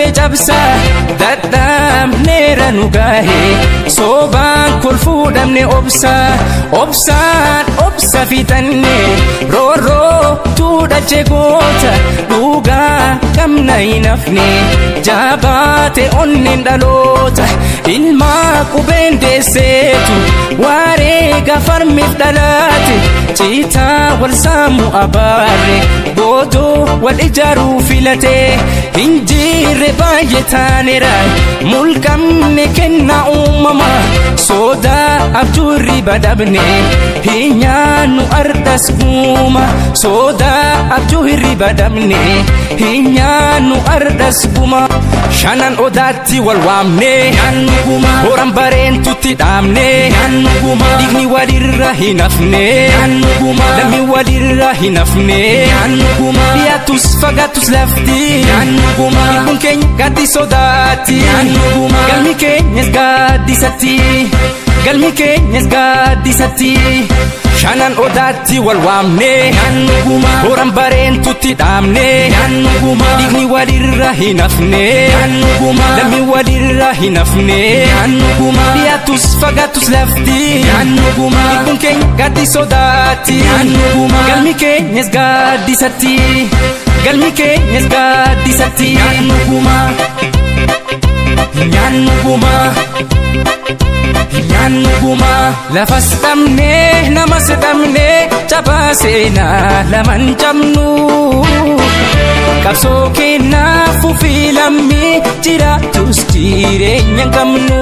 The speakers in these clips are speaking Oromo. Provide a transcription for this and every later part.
Lafee cabsaa dadhabneera nu gahe soobaan kolfuudhamne obsaa obsaan obsa fixanne roorroo tuudhache goota dhugaa qabna hin hafne jabaate onneen dhaloota ilmaa qubeen deesseetu waaree gafarmiif dhalaate ciitaa wal saamu abaarre gootoo wal ijaaruu filate hinjirre baay'ee taaneera mulqamne kennaa uumama sodaa abjuurri badabne hin nyaannu ardas guuma sodaa abjuurri badabne hin nyaannu ardas guma shanan odaatti wal waamne horan bareentutti dhaamne dhiigni walirra hin hafne lammi walirra hin hafne dhiyaatus fagaatus lafti dhibbuun keenya gaddi sodaatti galmi keenyas gaaddisatti galmi keenyas gaaddisatti shanan odaatti wal waamne horan bareentutti dhaamne dhiigni walirra hin hafne lammi walirra hin hafne dhiyaatus fagaatus lafti dhibbuun keenya gaddi sodaatti galmi keenyas gaaddisatti galmi keenyas gaaddisatti nyaannu gumaa nyaannu gumaa lafas dhabnee namas dhabnee cabaa seenaa laman cabnu qabsoo keenyaaf fufii lammii jiraatus jireenya hin qabnu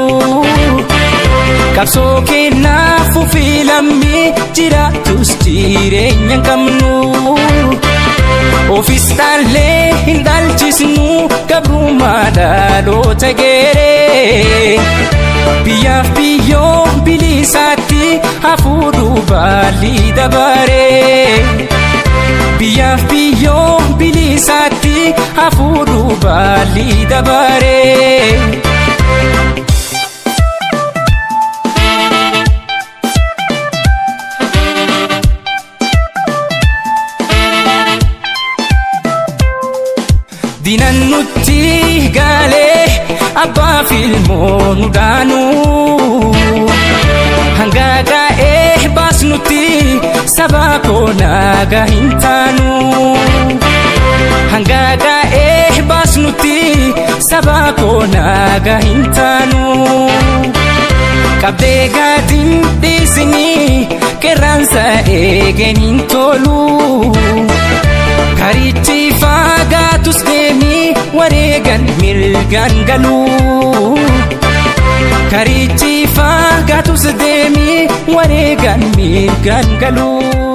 qabsoo keenyaaf fufii lammii jiraatus jireenya hin qabnu ofis dhaallee hin dhaalchisnu gabrummaa dhaloota geeree biyyaaf biyyoo bilisaatti hafuudhu baalli dabaree biyyaaf biyyoo bilisaatti hafuudhu baalli dabaree. Diinan nutti galee abbaa filmoo nu daanu hanga gaa'ee baasnutti saba koo nagaa hin taanu hanga gaa'ee baasnutti saba koo nagaa hin taanu qabdee gaatiin dhiisinii qeerransa eegeen hin tolu. Karichi fagaatus deemii wareegan mirgaan galuu. Karichi fagaatus deemii wareegan mirgaan galuu.